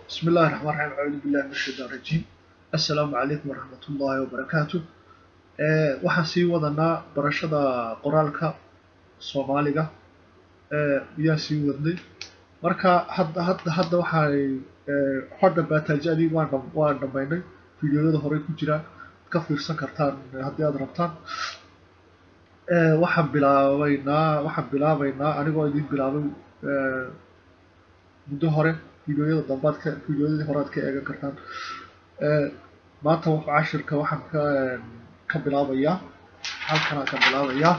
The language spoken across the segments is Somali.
بسم الله الرحمن الرحيم، أعوذ بالله من الشيطان الرجيم. السلام عليكم ورحمة الله وبركاته. Waxaan sii wadanaa barashada qoraalka Soomaaliga ayaan sii wadnay. Marka hadda waxay xodha baataajadii waan dhamaynay. Fiidiyoyada horey ku jira ka fiirsan kartaan haddii aad rabtaan. Waxaan bilaabaynaa anigoo idin bilaabay muddo hore. Fiidiyoyada dambaad ka fiidiyoyadii hore aad ka eegan kartaan. Maanta wuxuu cashirka waxaan ka bilaabayaa halkanaan ka bilaabayaa,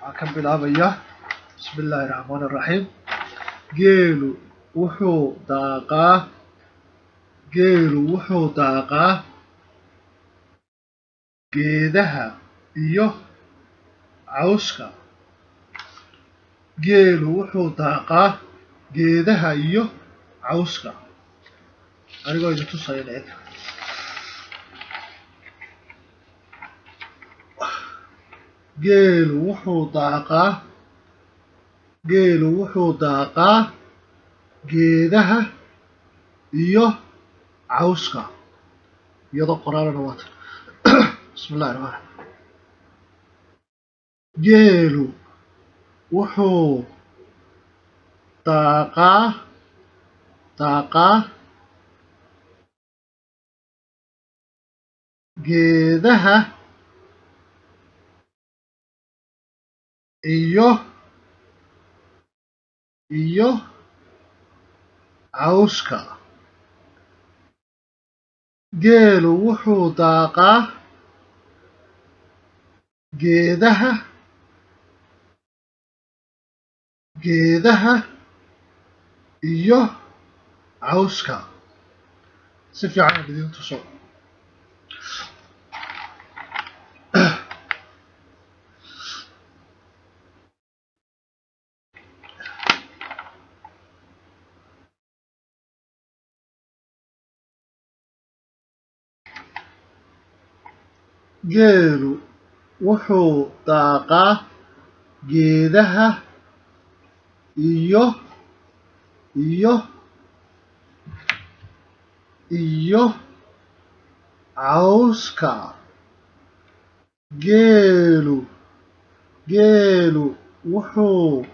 waxaan ka bilaabayaa bismi illaahi raxmaani raxiim. Geelu wuxuu daaqaa, geelu wuxuu daaqaa geedaha iyo cawska. Geelu wuxuu daaqaa geedaha iyo cawska. Anigoo idin tusaya dhicid. Geelu wuxuu daaqaa, geelu wuxuu daaqaa geedaha iyo cawska. Iyadoo qoraalana waata. Bismi illahi raxmaan raxiim. Geelu wuxuu daaqaa geedaha iyo cawska. Geelu wuxuu daaqaa geedaha iyo cawska. Si fiican aan idiin tuso. Geelu wuxuu daaqaa geedaha iyo cawska. Geelu wuxuu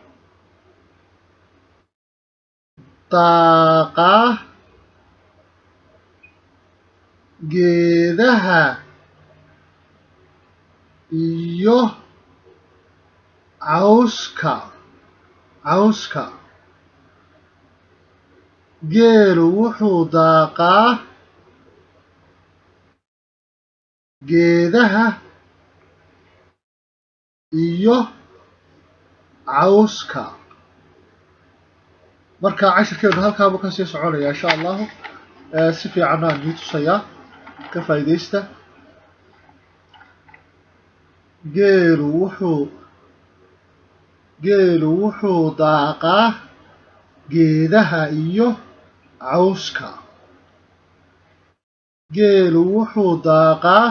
daaqaa geedaha iyo cawska. Geelu wuxuu daaqaa geedaha iyo cawska. Marka cashirkeenu halkaabuu kasii soconaya insha allahu. Si fiicanna aan idin tusayaa, ka faa'iidaysta. Geelu wuxuu daaqaa geedaha iyo cawska. Geelu wuxuu daaqaa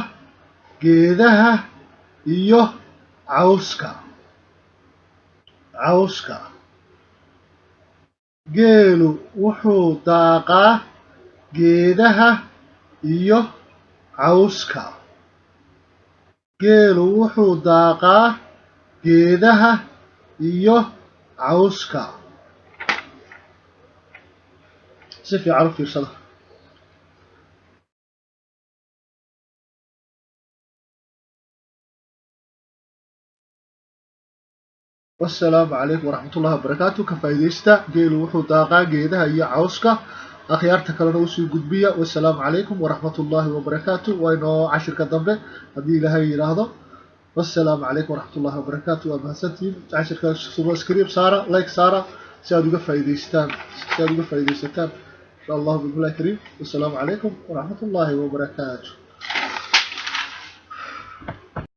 geedaha iyo cawska. Cawska. Geelu wuxuu daaqaa geedaha iyo cawska. Geelu wuxuu daaqaa geedaha iyo cawska. Si fiican u fiirsada. Wassalaamu calaykum waraxmatullahi wabarakaatu. Ka faa'iidaysta. Geelu wuxuu daaqaa geedaha iyo cawska. Akhyaarta kalena usii gudbiya. Wassalaamu calaykum waraxmatullaahi wabarakaatu. Waa inoo cashirka dambe haddii Ilaahay yidhaahdo. Wassalaamu calaykum waraxmatullahi wabarakaatu. Waa mahadsantihiin. Cashirka subscribe saara, like saara, si aad uga faa'iidaysataan insha allahu bismillahi kariim. Wassalaamu calaykum waraxmatullaahi wabarakaatu.